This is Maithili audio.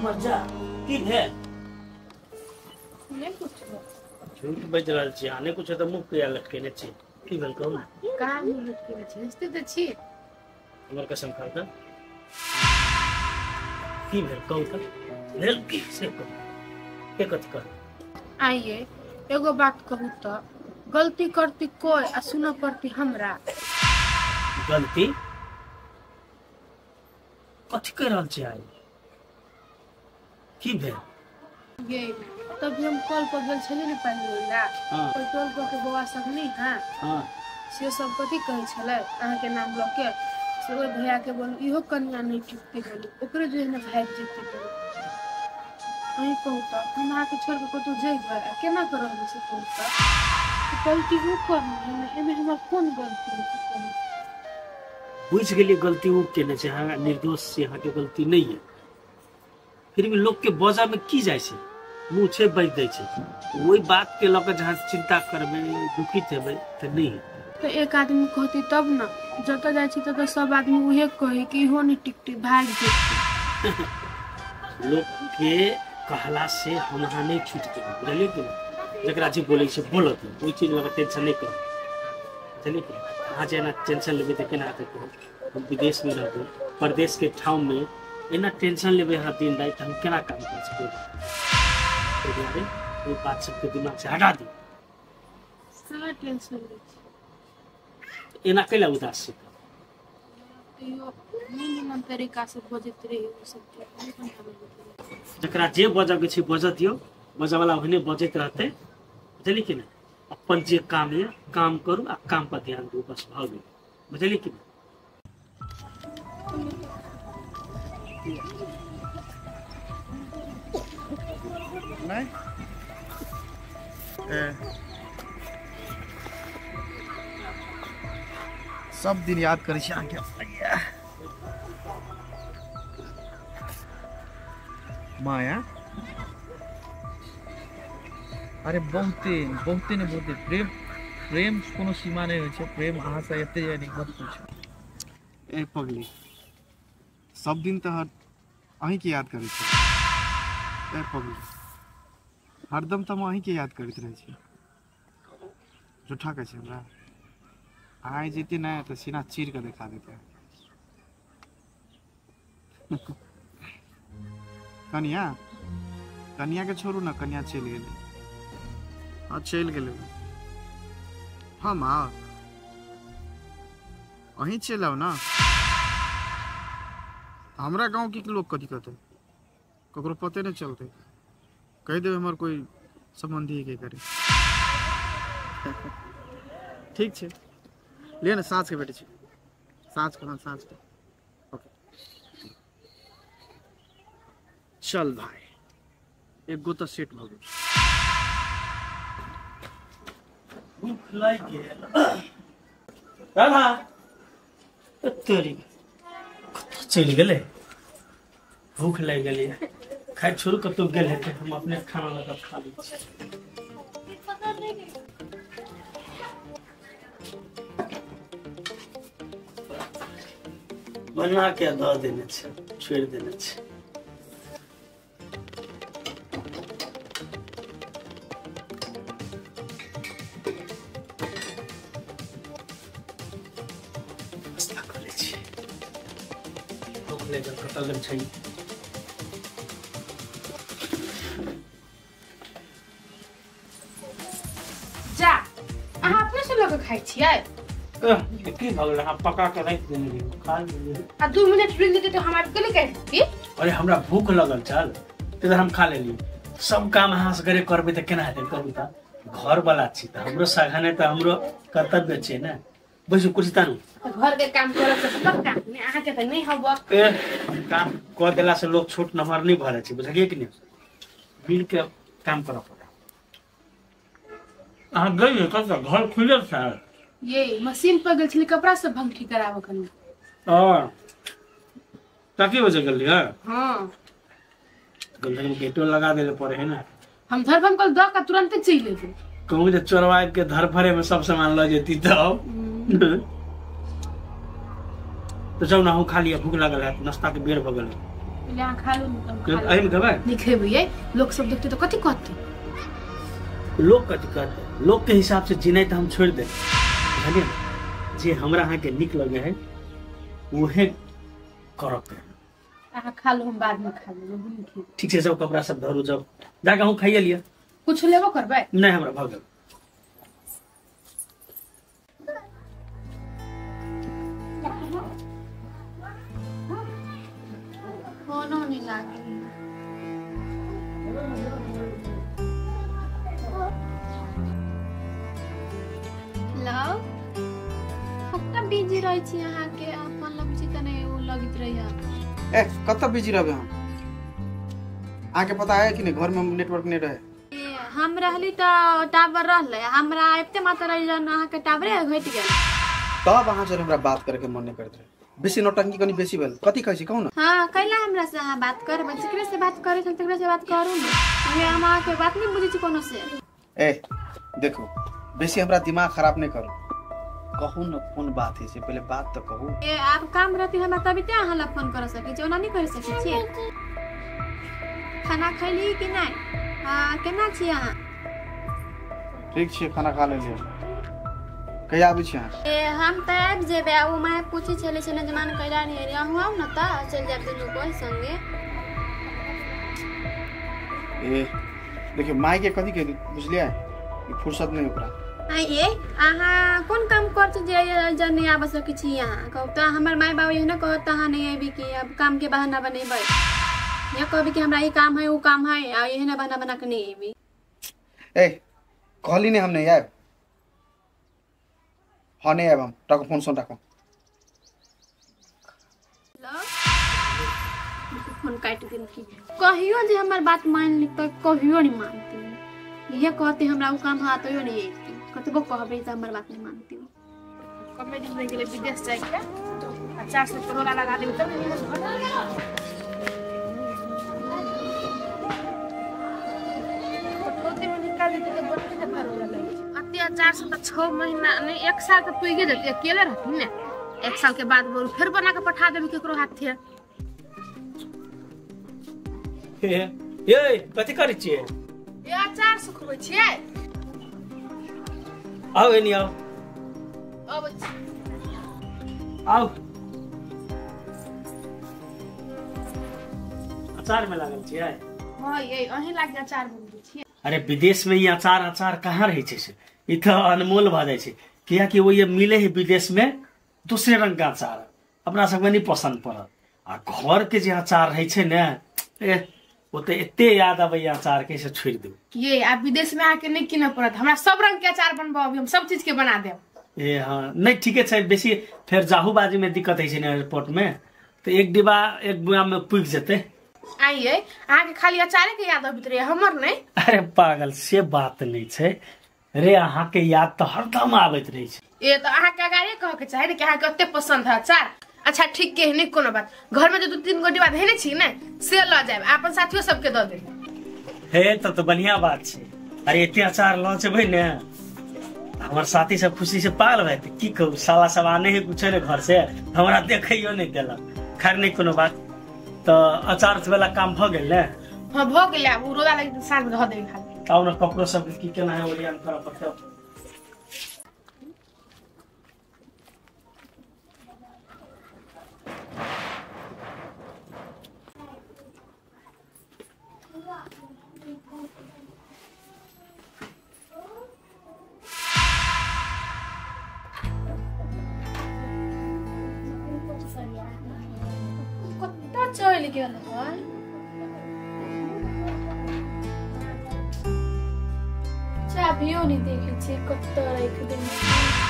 हमर जा की भेल? नहि कुछो। झूठ बाजि रहल छी आ नहि कुछो तऽ मुँह किया लटकेने छी? की भेल कहू ने। कहाँ मुँह लटकेने छी? हँसते तऽ छी। हमर कसम खाउ तऽ की भेल कहू तऽ, भेल की से कहू, के कथी कहू? आइए एगो बात कहू तऽ, गलती करती कोई आ सुनऽ पड़ती हमरा। गलती कथी कहि रहल छी आइ? की भेल? ये तभी हम कल पर गेल छलियै ने पानि ला, ओहि टोल पर के बौआ सब नहीं है, से सब कथी कहै छलै अहाँके नाम लऽ के, से ओहि भैया के बोलू इहो कनिया नहीं टिकते बोलू, ओकरे जो है ने भागि जेतै बोलू। अहीं कहू तऽ हम अहाँके छोड़ि कऽ कतहु जेबै आ केना कऽ रहबै से कहू तऽ? गलती ओ करने है, एहिमे हमर कोन गलती है से कहू? बुझि गेलियै गलती ओ केने छै, अहाँ निर्दोष छी, अहाँके गलती नहि है। फिर भी लोक के बजऽ में की जाइ छै, मुँह छै बाजि दै छै। ओहि बात के लऽ कऽ जहाँ चिंता करबै दुखित हेबै तऽ नहि हेतै। तऽ एक आदमी कहतै तब ने, जतऽ जाइ छी ततऽ सब आदमी उहे कहै कि इहो नहि टिकतै भागि जेतै। लोक के कहला से हम अहाँ नहि छुटि जेबै, बुझलियै कि नहि? जकरा जे बोलै छै बोलत, ओहि चीज लऽ कऽ टेंशन नहि करू, बुझलियै कि नहि? अहाँ जे एना टेंशन लेबै तऽ केना हेतै कहू? हम विदेशमे रहबै, परदेशके ठाममे एना टेंशन लेबै अहाँ दिन राति, हम केना काम कर सकबै? ताहि दुआरे ओहि बात सबके दिमाग से हटा दियौ। सारा टेंशन लै छी। एना कैला उदास छी? तैयो नहि निमन तरीका से बजैत रही ओ सब नहि बढ़िआँ लगैत रहे। जकरा जे बजऽके छै बजऽ दियौ, बजऽवला ओहने बजैत रहतै, बुझलियै कि नहि? अपन जे काम यऽ काम करू आ काम पर ध्यान दियौ, बस भऽ गेल, बुझलियै कि नहि? नहीं सब दिन याद करै छी अहाँके। माया अरे बहुते बहुते ने बहुते प्रेम, प्रेम कोनो सीमा नहि होइ छै, प्रेम अहाँ से एते यानी मत पूछू। ए पगली सब दिन तऽ अहीँके याद करै छी। ए पगली हरदम तऽ हम अहीँके याद करैत रहै छी। झूठा कहै छै हमरा? आइ जैती ने तऽ सीना चीर कऽ देखा देते। कनिया कनिया के छोड़ू ने, कनिया चलि गेलै। हाँ चलि गेलै। हम अहीं चलि आउ ने। हमरा गाँव के लोग कथी कहतै? ककरो पते नहि चलतै। कहि देबै हमर कोई सम्बन्धी के करे। ठीक छै, लिअ ने साँझके भेटै छी। साँझके, हाँ साँझके। ओके चल भाई, एक गो तऽ सेट भऽ गेल। भूख लागि गेल। राधा तोरी कतऽ चलि गेलै? भूख लागि गेलै, खाइ छोड़ू, कतहु गेल हेतै, हम अपने खाना लऽ कऽ खा लै छी। बना के दऽ देने छै, छोड़ि देने छै। नाश्ता कऽ लै छी, भूख लागि गेल। कतऽ गेल छै? जा अहाँ अपने से लऽ कऽ खाइ छियै? की भऽ गेल? अहाँ पका के राखि देने रहियै, खा लेलियै। आ 2 मिनट रुकि जेतै तऽ हम आबि के नहि खाइ? अरे हमरा भूख लगल छल ताहि दुआरे हम खा लेलियै। सब काम अहाँ सगरे करबै तऽ केना हेतै कहू तऽ? घर वाला छी तऽ हमरो सघाने तऽ हमरो कर्तव्य छै ने। बैसू कुर्सी तानू। घर के काम करब तऽ हमर काम नहि, अहाँके तऽ नहि हब। ए काम कऽ देला से लोग छोट नमहर नहि भऽ जाइ छै, बुझलियै कि नहि? मिल के काम करऽ पड़त। अहाँ गेलियै कतऽ? घर खुजल छै? ये मशीन पर गेल छली कपड़ा सब भंगठी कराबऽ कनी। हाँ कथी बजे गेलियै? हाँ कम से कम गेटो लगा देले पड़े है ना। हम धरफम कल दऽ कऽ तुरंते चलि एबै। कहूँ जे चोरवा आबि के धरफरे में सब सामान लऽ जेती तब। तो जाउ ना, हम खा लिअ, भूख लागल है, नाश्ता के बेर भऽ गेल। पहिले अहाँ खा लू ने तब खा एहिमे खेबै नहीं खेबै ये लोग सब देखते तो कथी कहते लोग कथी कहते लोग के हिसाब से जीनाइ तऽ हम छोड़ि देब बुझलियै ने जे हमरा अहाँके नीक लगे है उहे करब अहाँ खा लू हम बाद में खा लेब नहीं खेबै ठीक छै सब कपड़ा सब धरू जाउ जाके अहूँ खाइए लिअ कुछ लेबो करबै नहीं हमरा भऽ गेल फोनो नहीं लागे हेलो कत्ता बिजी रहै छी अहाँ के फोन लगै छी त नहीं उ लगैत रहैया ए कत्ता बिजी रहबे हम अहाँ के पता है कि नहीं घर में नेटवर्क नहीं रहे हम रहली त टावर रहले हमरा आबिते मात्र रहि जन अहाँ के टावरे घटि गेल तब अहाँ से हमरा बात करे के मन नहीं करत रहे बेसी नौटंकी कनी बेसी भेल कथी कहै छी कहू ना हां कैला हमरा से अहाँ बात करबै जेकरा से बात करै छी तकरा से बात करू ने उहे हम अहाँ के बात नहीं बुझै छी कोनो से ए देखो बेसी हमरा दिमाग खराब नहीं करू कहू न कोन बात है से पहले बात तो कहू ए आब काम रहती हमरा तभी ते अहाँ ला फोन कर सकै छी ओना नहीं कर सकै छी खाना खैली कि नहीं हां केना छी अहाँ ठीक छी खाना खा लेलियै कहिया आबै छी अहाँ ए हम त आबि जेबै आ ओ my पूछै छलै से नजमान कैला नहीं एली अहूँ आउ न त चलि जायब दुनू कोइ संगे ए देखियौ माय के कथी कहि बुझलियै ई फुर्सत नहीं ओकरा आ ये अहाँ कोन काम कर छी जे जे नहीं आबि सकै छी अहाँ कहू त हमर माय बाबू एहने कहत अहाँ नहीं आबि कि अब काम के बहाना बनेबै या कहबी कि हमरा ई काम है ऊ काम है आ एहने बहाना बना के नहीं आबी ए कहली नहीं हम नहीं आयब हाँ नहीं आयब हम राखो फोन सोन राखो फोन काटि देलखिन कहियो जे हमर बात मान ली त कहियो नहीं मानती ये कहते हमरा ऊ काम है तैयो नहीं अयती कतबो कहबै त हमर बात नहीं मानती कमे दिन रहि गेलै विदेश जाइके अचार से परोला लगा देबै तब ने कटौती में निकाल देते तो बनते न परोला लगे अते अचार से तो 6 महीना नहीं 1 साल के पुगे जते अकेले रहती ने 1 साल के बाद बोल फिर बना के पठा देबै केकरो हाथ थे ये कथी करै छियै ये अचार सुखबै छियै आउ एनी आउ अबै आउ अचार में लागल छियै हां ये अहीं लागे अचार बनबै छियै अरे विदेश में ई अचार अचार कहाँ रहै छै से ई तऽ अनमोल भऽ जाइ छै कियाकि वो ये मिले है विदेश में दूसरे रंग का अचार अपना सबके नहीं पसंद पड़त आ घर के जे अचार रहै छै ने ए ओ तऽ एते याद अबैया अचार के से छोड़ि दू ये आप विदेश में आके नहीं किनऽ पड़त हमरा सब रंग के अचार बनबाउ अभी हम सब चीज के बना देब ए हाँ नहीं ठीके छै बेसी फेर जाहूबाजी में दिक्कत होइ छै ने एयरपोर्ट में तऽ एक डिब्बा एक बुआ में पुगि जेतै आइए अहाँ के खाली अचारे के याद अबैत रहे हमर नहीं अरे पागल से बात नहीं छै रे अहाँ के याद तऽ हरदम आबैत रहै छै ए तऽ अहाँ के अगाड़े कह के चाही ने कि अहाँ के ओते पसंद है अचार अच्छा ठीक के नहीं कोनो बात घर में जो 2-3 गो डिब्बा धेने छी ने से ल जायब अपन साथियो सबके दऽ देब हे तब तऽ बढ़िया बात छै अरे एते अचार लऽ जेबै ने हमर साथी सब खुशी से पागल भए जेतै की कहू साला सब आने है कुछ ने घर से हमरा देखैयो नहीं देलक खैर नहीं कोनो बात तऽ अचार वाला काम भऽ गेल ने हां भऽ गेल आब उ रोदा लागि साँझ में धऽ देबै खाली तब ने कपड़ो सब की केना है ओरियान करऽ पड़तै कत्ता चलि गेल है चाबियो नहीं देखै छियै कत्ता राखि देने।